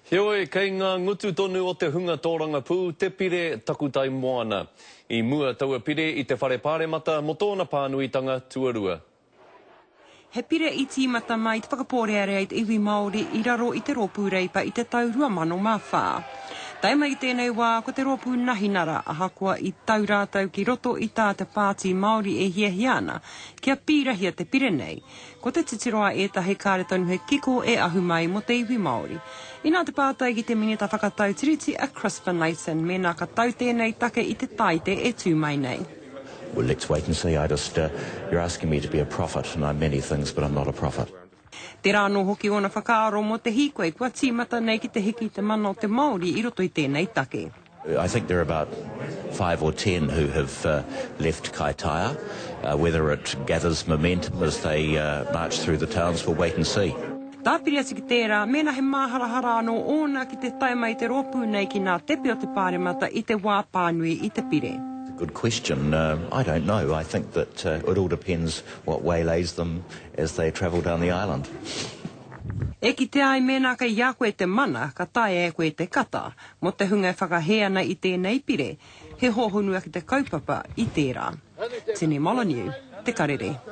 Heoi, kei ngā ngutu tonu o te hunga tōrangapū te pire takutai moana. I mua taua pire i te Whare Pāremata mō tōna pānuitanga tuarua. He pire i tīmata mai te whakapōrearea i te iwi Māori i raro i te Rōpū Reipa i te tau 2004. Tae mai ki tēnei wā ko te Rōpū Nahinara ahakoa i tau rātou ki roto i tā te Pāti Māori e hiahia ana kia pīrahia te pire nei, Ko te titiro a ētahi kāre tonu he kiko e ahu mai mō te iwi Māori. Inā te pātai ki te Minita Whakatau Tiriti a Chris Finlayson mēnā ka tau tēnei take i te Tāite e tū mai nei. Well let's wait and see, I just, you're asking me to be a prophet and I'm many things but I'm not a prophet. Tērā anō hoki ōna whakaaro mō te hīkoi kua tīmata nei ki te hiki i te mana o te Māori i roto i tēnei take. I think there are about five or ten who have left Kaitaia. Whether it gathers momentum as they march through the towns, we'll wait and see. Tāpiri atu ki tērā, mēnā he māharahara anō ōna ki te tae mai te rōpū nei ki nā tepe o te Pāremata i te wā pānui i te pire. Good question. I don't know. I think that it all depends what waylays them as they travel down the island. E kitea ai mēnā kei a koe te mana, ka taea e koe te kata. Mō te hunga e whakahē ana i tēnei pire, he hōhonu ake te kaupapa i tērā. Tini Molyneux, Te Karere.